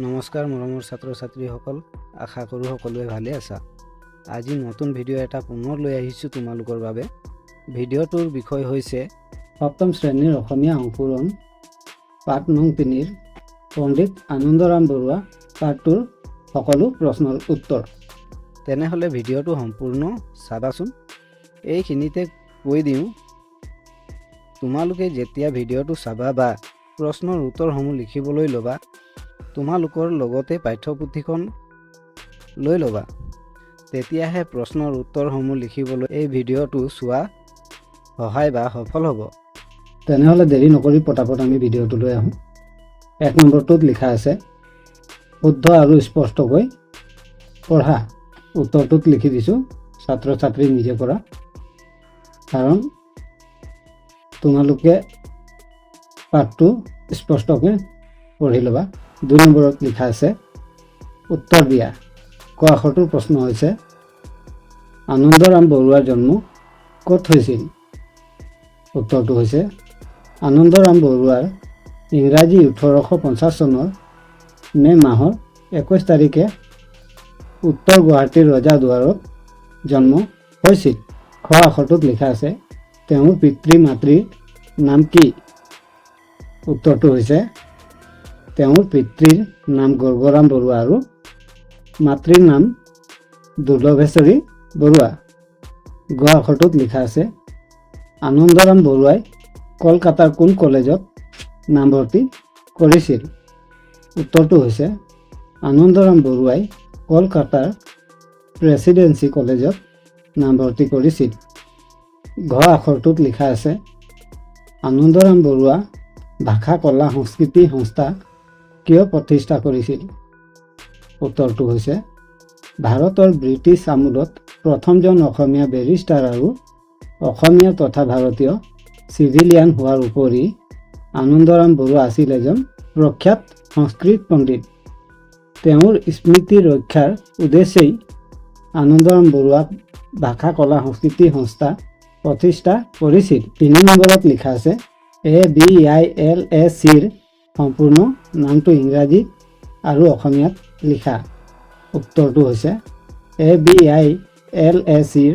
নমস্কাৰ মৰমৰ ছাত্ৰ ছাত্ৰীসকল, আশা কৰোঁ সকলোৱে ভালে আছা। আজি নতুন ভিডিঅ' এটা পুনৰ লৈ আহিছোঁ তোমালোকৰ বাবে। ভিডিঅ'টোৰ বিষয় হৈছে সপ্তম শ্ৰেণীৰ অসমীয়া অংকুৰণ, পাঠ নং 3ৰ পণ্ডিত আনন্দৰাম বৰুৱা পাঠটোৰ সকলো প্ৰশ্নৰ উত্তৰ। তেনেহ'লে ভিডিঅ'টো সম্পূৰ্ণ চাবাচোন। এইখিনিতে কৈ দিওঁ, তোমালোকে যেতিয়া ভিডিঅ'টো চাবা বা প্ৰশ্নৰ উত্তৰসমূহ লিখিবলৈ ল'বা, তোমালোকৰ লগতে পাঠ্যপুথিখন লৈ ল'বা। তেতিয়াহে প্ৰশ্নৰ উত্তৰসমূহ লিখিবলৈ এই ভিডিঅ'টো চোৱা সহায় বা সফল হ'ব। তেনেহ'লে দেৰি নকৰি পটাপট আমি ভিডিঅ'টোলৈ আহোঁ। 1 নম্বৰটোত লিখা আছে, শুদ্ধ আৰু স্পষ্টকৈ পঢ়া। উত্তৰটোত লিখি দিছোঁ, ছাত্ৰ ছাত্ৰী নিজে কৰা, কাৰণ তোমালোকে পাঠটো স্পষ্টকৈ পঢ়ি ল'বা। 2 নম্বৰত লিখা আছে, উত্তৰ দিয়া। ক আখৰটোৰ প্ৰশ্ন হৈছে, আনন্দৰাম বৰুৱাৰ জন্ম ক'ত হৈছিল? উত্তৰটো হৈছে, আনন্দৰাম বৰুৱাৰ ইংৰাজী 1850 চনৰ মে' মাহৰ 21 তাৰিখে উত্তৰ গুৱাহাটীৰ ৰজাদুৱাৰত জন্ম হৈছিল। খ আখৰটোত লিখা আছে, তেওঁৰ পিতৃ মাতৃৰ নাম কি? উত্তৰটো হৈছে, তেওঁৰ পিতৃৰ নাম গৰ্গৰাম বৰুৱা আৰু মাতৃৰ নাম দুৰ্লভেশ্বৰী বৰুৱা। গ আখৰটোত লিখা আছে, আনন্দৰাম বৰুৱাই কলকাতাৰ কোন কলেজত নামভৰ্তি কৰিছিল? উত্তৰটো হৈছে, আনন্দৰাম বৰুৱাই কলকাতাৰ প্ৰেচিডেঞ্চি কলেজত নামভৰ্তি কৰিছিল। ঘ আখৰটোত লিখা আছে, আনন্দৰাম বৰুৱা ভাষা কলা সংস্কৃতি সংস্থা কিয় প্ৰতিষ্ঠা কৰিছিল? উত্তৰটো হৈছে, ভাৰতৰ ব্ৰিটিছ আমোলত প্ৰথমজন অসমীয়া বেৰিষ্টাৰ আৰু অসমীয়া তথা ভাৰতীয় চিভিলিয়ান হোৱাৰ উপৰি আনন্দৰাম বৰুৱা আছিল এজন প্ৰখ্যাত সংস্কৃত পণ্ডিত। তেওঁৰ স্মৃতি ৰক্ষাৰ উদ্দেশ্যেই আনন্দৰাম বৰুৱা ভাষা কলা সংস্কৃতি সংস্থা প্ৰতিষ্ঠা কৰিছিল। 3 নম্বৰত লিখা আছে, এবিআইএলএচিৰ সম্পূৰ্ণ নামটো ইংৰাজী আৰু অসমীয়াত লিখা। উত্তৰটো হৈছে, এবিআইএলএচিৰ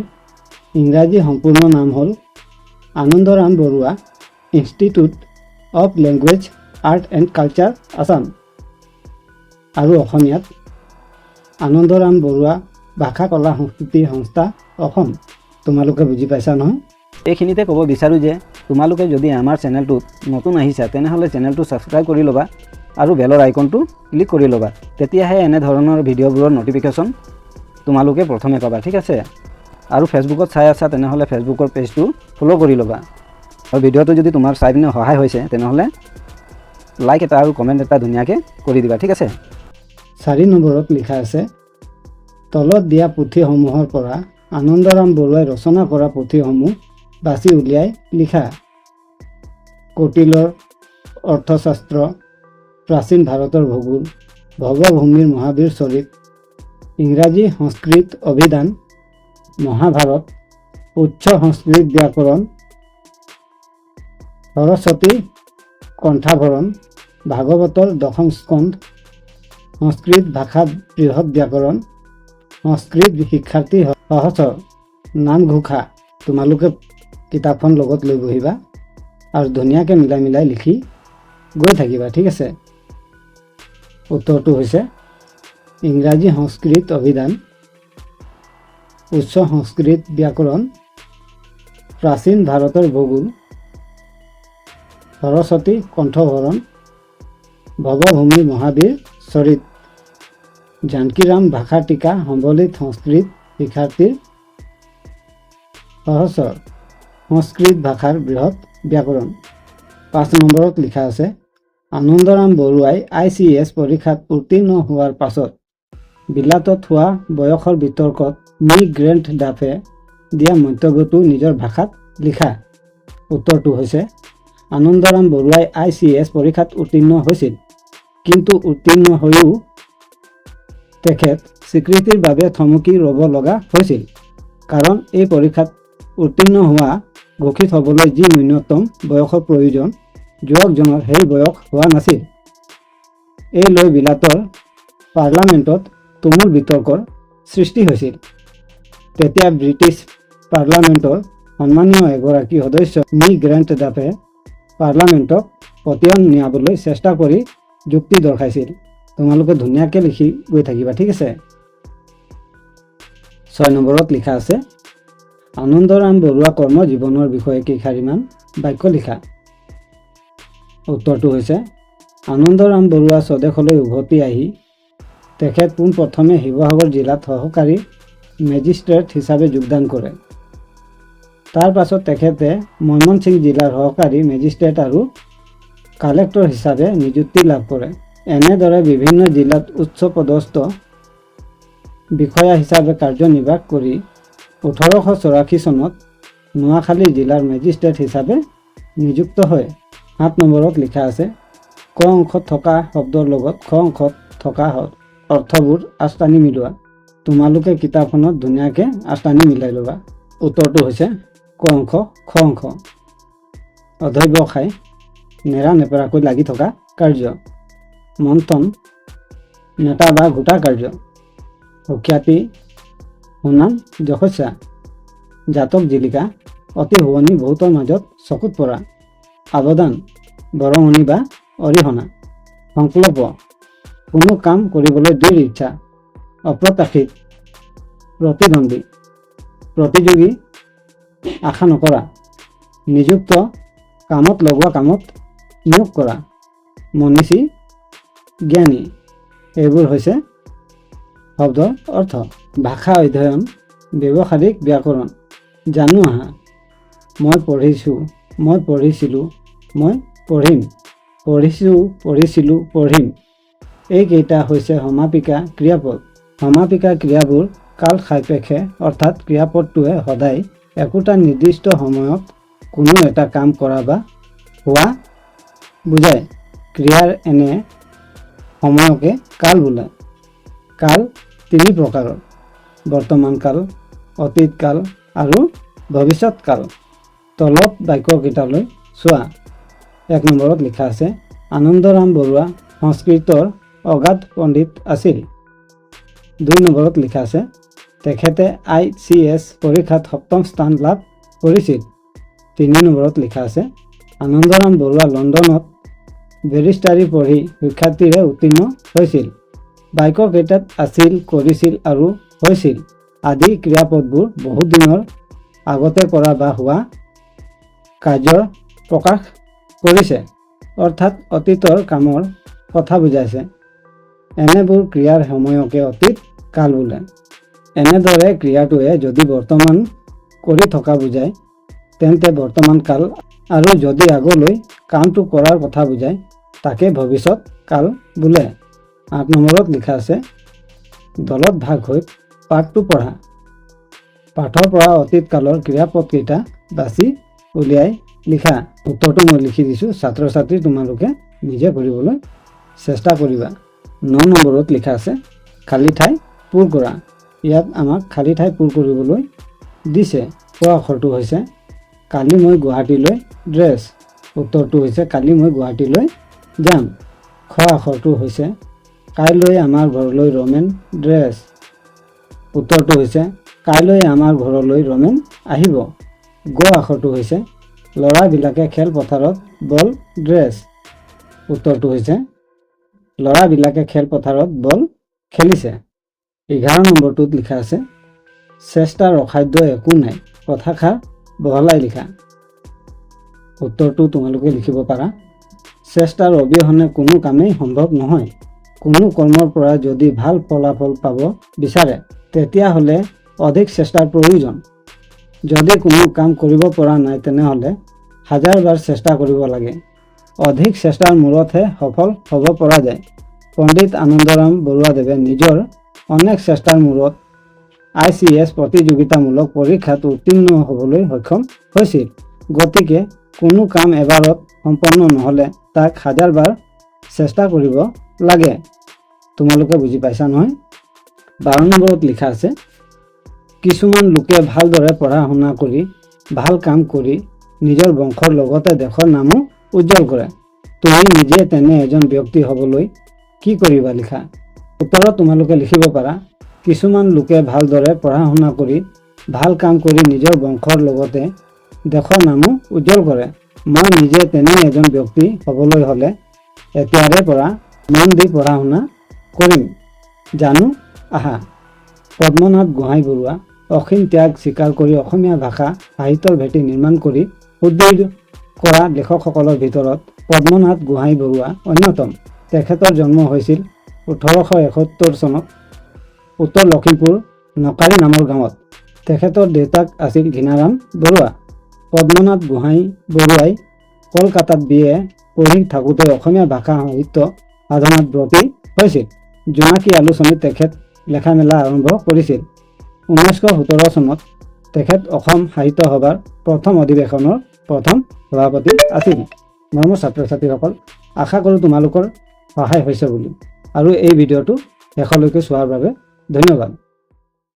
ইংৰাজী সম্পূৰ্ণ নাম হ'ল Anandaram Baruah Institute of Language, Art and Culture, Assam আৰু অসমীয়াত আনন্দৰাম বৰুৱা ভাষা কলা সংস্কৃতি সংস্থা, অসম। তোমালোকে বুজি পাইছা নহয়? এইখিনিতে ক'ব বিচাৰোঁ যে তোমালোকে যদি আমাৰ চেনেলটোত নতুন আহিছা, তেনেহ'লে চেনেলটো ছাবস্ক্ৰাইব কৰি ল'বা আৰু বেলৰ আইকনটো ক্লিক কৰি ল'বা। তেতিয়াহে এনেধৰণৰ ভিডিঅ'বোৰৰ ন'টিফিকেশ্যন তোমালোকে প্ৰথমে পাবা, ঠিক আছে? আৰু ফেচবুকত চাই আছা, তেনেহ'লে ফেচবুকৰ পেজটো ফ'ল' কৰি ল'বা। আৰু ভিডিঅ'টো যদি তোমাৰ চাই পিনে সহায় হৈছে, তেনেহ'লে লাইক এটা আৰু কমেণ্ট এটা ধুনীয়াকৈ কৰি দিবা, ঠিক আছে? 4 নম্বৰত লিখা আছে, তলত দিয়া পুথিসমূহৰ পৰা আনন্দৰাম বৰুৱাই ৰচনা কৰা পুথিসমূহ বাছি উলিয়াই লিখা। কটিলৰ অৰ্থশাস্ত্ৰ, প্ৰাচীন ভাৰতৰ ভূগোল, ভৱভূমিৰ মহাবীৰ চৰিত, ইংৰাজী সংস্কৃত অভিধান, মহাভাৰত, উচ্চ সংস্কৃত ব্যাকৰণ, সৰস্বতী কণ্ঠাভৰণ, ভাগৱতৰ দশম স্কন্ধ, সংস্কৃত ভাষা বৃহৎ ব্যাকৰণ, সংস্কৃত শিক্ষাৰ্থী সহচৰ, নামঘোষা। তোমালোকে কিতাপখন লগত লৈ বহিবা আৰু ধুনীয়াকৈ মিলাই মিলাই লিখি গৈ থাকিবা, ঠিক আছে? উত্তৰটো হৈছে, ইংৰাজী সংস্কৃত অভিধান, উচ্চ সংস্কৃত ব্যাকৰণ, প্ৰাচীন ভাৰতৰ ভূগোল, সৰস্বতী কণ্ঠভৰণ, ভৱভূমি মহাবীৰ চৰিত, জানকীৰাম ভাষা টীকা সম্বলিত সংস্কৃত শিক্ষাৰ্থীৰ সহচৰ, সংস্কৃত ভাষাৰ বৃহৎ ব্যাকৰণ। 5 নম্বৰত লিখা আছে, আনন্দৰাম বৰুৱাই আইচিএছ পৰীক্ষাত উত্তীৰ্ণ হোৱাৰ পাছত বিলাতত হোৱা বয়সৰ বিতৰ্কত মি গ্ৰেণ্ট ডাফে দিয়া মন্তব্যটো নিজৰ ভাষাত লিখা। উত্তৰটো হৈছে, আনন্দৰাম বৰুৱাই আইচিএছ পৰীক্ষাত উত্তীৰ্ণ হৈছিল, কিন্তু উত্তীৰ্ণ হৈও তেখেত স্বীকৃতিৰ বাবে থমকি ৰ'ব লগা হৈছিল, কাৰণ এই পৰীক্ষাত উত্তীৰ্ণ হোৱা ঘোষিত হ'বলৈ যি ন্যূনতম বয়সৰ প্ৰয়োজন, যুৱকজনৰ সেই বয়স হোৱা নাছিল। এই লৈ বিলাতৰ পাৰ্লামেণ্টত তুমুল বিতৰ্কৰ সৃষ্টি হৈছিল। তেতিয়া ব্ৰিটিছ পাৰ্লামেণ্টৰ সন্মানীয় এগৰাকী সদস্য মি গ্ৰেণ্ট ডাফে পাৰ্লামেণ্টক পতিয়ন নিয়াবলৈ চেষ্টা কৰি যুক্তি দৰ্শাইছিল। তোমালোকে ধুনীয়াকৈ লিখি গৈ থাকিবা, ঠিক আছে? 6 নম্বৰত লিখা আছে, আনন্দৰাম বৰুৱা কৰ্মজীৱনৰ বিষয়ে কেইশাৰীমান বাক্য লিখা। উত্তৰটো হৈছে, আনন্দৰাম বৰুৱা স্বদেশলৈ উভতি আহি তেখেত পোনপ্ৰথমে শিৱসাগৰ জিলাত সহকাৰী মেজিষ্ট্ৰেট হিচাপে যোগদান কৰে। তাৰ পাছত তেখেতে ময়মনসিং জিলাৰ সহকাৰী মেজিষ্ট্ৰেট আৰু কালেক্টৰ হিচাপে নিযুক্তি লাভ কৰে। এনেদৰে বিভিন্ন জিলাত উচ্চ পদস্থ বিষয়া হিচাপে কাৰ্যনিৰ্বাহ কৰি 1884 চনত নোৱাখালী জিলাৰ মেজিষ্ট্ৰেট হিচাপে নিযুক্ত হয়। 7 নম্বৰত লিখা আছে, ক অংশত থকা শব্দৰ লগত খ অংশত থকা অৰ্থবোৰ আঁচটানি মিলোৱা। তোমালোকে কিতাপখনত ধুনীয়াকৈ আঁচটানি মিলাই ল'বা। উত্তৰটো হৈছে ক অংশ, খ অংশ। অধ্যৱসায়, নেৰা নেপেৰাকৈ লাগি থকা কাৰ্য। মন্থন, নেতা বা গোটা কাৰ্য। সুখ্যাতি, সুনাম, যশস্যা। জাতক জিলিকা, অতি শুৱনি, বহুতৰ মাজত চকুত পৰা। অৱদান, বৰঙণি বা অৰিহণা। সংকল্প, কোনো কাম কৰিবলৈ দৃঢ় ইচ্ছা। অপ্ৰত্যাশিত, প্ৰতিদ্বন্দ্বী, প্ৰতিযোগী, আশা নকৰা। নিযুক্ত, কামত লগোৱা, কামত নিয়োগ কৰা। মনীষী, জ্ঞানী। এইবোৰ হৈছে শব্দৰ অৰ্থ। ভাষা অধ্যয়ন, ব্যৱহাৰিক ব্যাকৰণ জানো আহা। মই পঢ়িছোঁ, মই পঢ়িছিলোঁ, মই পঢ়িম। পঢ়িছোঁ, পঢ়িছিলোঁ, পঢ়িম, এইকেইটা হৈছে সমাপিকা ক্ৰিয়াপদ। সমাপিকা ক্ৰিয়াবোৰ কাল সাপেক্ষে, অৰ্থাৎ ক্ৰিয়াপদটোৱে সদায় একোটা নিৰ্দিষ্ট সময়ত কোনো এটা কাম কৰা বা হোৱা বুজায়। ক্ৰিয়াৰ এনে সময়কে কাল বোলে। কাল তিনি প্ৰকাৰৰ: বৰ্তমান কাল, অতীত কাল আৰু ভৱিষ্যত কাল। তলত বাক্যকেইটালৈ চোৱা। 1 নম্বৰত লিখা আছে, আনন্দৰাম বৰুৱা সংস্কৃতৰ অগাধ পণ্ডিত আছিল। 2 নম্বৰত লিখা আছে, তেখেতে আইচিএছ পৰীক্ষাত সপ্তম স্থান লাভ কৰিছিল। 3 নম্বৰত লিখা আছে, আনন্দৰাম বৰুৱা লণ্ডনত বেৰিষ্টাৰী পঢ়ি সুখ্যাতিৰে উত্তীৰ্ণ হৈছিল। বাক্যকেইটাত আছিল, কৰিছিল আৰু হৈছিল আদি ক্ৰিয়াপদবোৰ বহুদিনৰ আগতে কৰা বা হোৱা কাৰ্যৰ প্ৰকাশ কৰিছে, অৰ্থাৎ অতীতৰ কামৰ কথা বুজাইছে। এনেবোৰ ক্ৰিয়াৰ সময়কে অতীত কাল বোলে। এনেদৰে ক্ৰিয়াটোৱে যদি বৰ্তমান কৰি থকা বুজায়, তেন্তে বৰ্তমান কাল আৰু যদি আগলৈ কামটো কৰাৰ কথা বুজায়, তাকে ভৱিষ্যত কাল বোলে। 8 নম্বৰত লিখা আছে, দলত ভাগ হৈ পাঠটো পঢ়া। পাঠৰ পৰা অতীত কালৰ ক্ৰিয়াপদকেইটা বাছি উলিয়াই লিখা। উত্তৰটো মই লিখি দিছোঁ, ছাত্ৰ ছাত্ৰী, তোমালোকে নিজে কৰিবলৈ চেষ্টা কৰিবা। 9 নম্বৰত লিখা আছে, খালী ঠাই পূৰ কৰা। ইয়াত আমাক খালী ঠাই পূৰ কৰিবলৈ দিছে। ক আখৰটো হৈছে, কালি মই গুৱাহাটীলৈ ডেছ। উত্তৰটো হৈছে, কালি মই গুৱাহাটীলৈ যাম। খ আখৰটো হৈছে, কাইলৈ আমাৰ ঘৰলৈ ৰমেন ডেছ। উত্তৰটো হৈছে, কাইলৈ আমাৰ ঘৰলৈ ৰমেন আহিব। গ আখৰটো হৈছে, ল'ৰাবিলাকে খেলপথাৰত বল ডেছ। উত্তৰটো হৈছে, ল'ৰাবিলাকে খেলপথাৰত বল খেলিছে। 11 নম্বৰটোত লিখা আছে, চেষ্টাৰ অসাধ্য একো নাই, কথাষাৰ বহলাই লিখা। উত্তৰটো তোমালোকে লিখিব পাৰা, চেষ্টাৰ অবিহনে কোনো কামেই সম্ভৱ নহয়। কোনো কৰ্মৰ পৰা যদি ভাল ফলাফল পাব বিচাৰে, তেতিয়াহ'লে অধিক চেষ্টাৰ প্ৰয়োজন। যদি কোনো কাম কৰিব পৰা নাই, তেনেহ'লে হাজাৰবাৰ চেষ্টা কৰিব লাগে। অধিক চেষ্টাৰ মূৰতহে সফল হ'ব পৰা যায়। পণ্ডিত আনন্দৰাম বৰুৱাদেৱে নিজৰ অনেক চেষ্টাৰ মূৰত আইচিএছ প্ৰতিযোগিতামূলক পৰীক্ষাত উত্তীৰ্ণ হ'বলৈ সক্ষম হৈছিল। গতিকে কোনো কাম এবাৰত সম্পন্ন নহ'লে তাক হাজাৰবাৰ চেষ্টা কৰিব লাগে। তোমালোকে বুজি পাইছা নহয়? 12 নম্বৰত লিখা আছে, কিছুমান লোকে ভালদৰে পঢ়া শুনা কৰি ভাল কাম কৰি নিজৰ বংশৰ লগতে দেশৰ নামো উজ্জ্বল কৰে। তুমি নিজে তেনে এজন ব্যক্তি হ'বলৈ কি কৰিবা, লিখা। উত্তৰত তোমালোকে লিখিব পাৰা, কিছুমান লোকে ভালদৰে পঢ়া শুনা কৰি ভাল কাম কৰি নিজৰ বংশৰ লগতে দেশৰ নামো উজ্জ্বল কৰে। মই নিজে তেনে এজন ব্যক্তি হ'বলৈ হ'লে এতিয়াৰে পৰা মন দি পঢ়া শুনা কৰিম। জানো আহা। পদ্মনাথ গোহাঁই বৰুৱা অসীম ত্যাগ স্বীকাৰ কৰি অসমীয়া ভাষা সাহিত্যৰ ভেটি নিৰ্মাণ কৰি সুদৃঢ় কৰা লেখকসকলৰ ভিতৰত পদ্মনাথ গোহাঁই বৰুৱা অন্যতম। তেখেতৰ জন্ম হৈছিল 1871 চনত উত্তৰ লখিমপুৰ নকাৰী নামৰ গাঁৱত। তেখেতৰ দেউতাক আছিল ঘীণাৰাম বৰুৱা। পদ্মনাথ গোহাঁই বৰুৱাই কলকাতাত বি এ পঢ়ি থাকোঁতে অসমীয়া ভাষা সাহিত্য সাধনাত ব্ৰতী হৈছিল। জোনাকী আলোচনীত তেখেত লেখা মেলা আৰম্ভ কৰিছিল। 1917 চনত তেখেত অসম সাহিত্য সভাৰ প্ৰথম অধিৱেশনৰ প্ৰথম সভাপতি আছিল। মৰমৰ ছাত্ৰ ছাত্ৰীসকল, আশা কৰোঁ তোমালোকৰ সহায় হৈছে বুলি আৰু এই ভিডিঅ'টো শেষলৈকে চোৱাৰ বাবে ধন্যবাদ।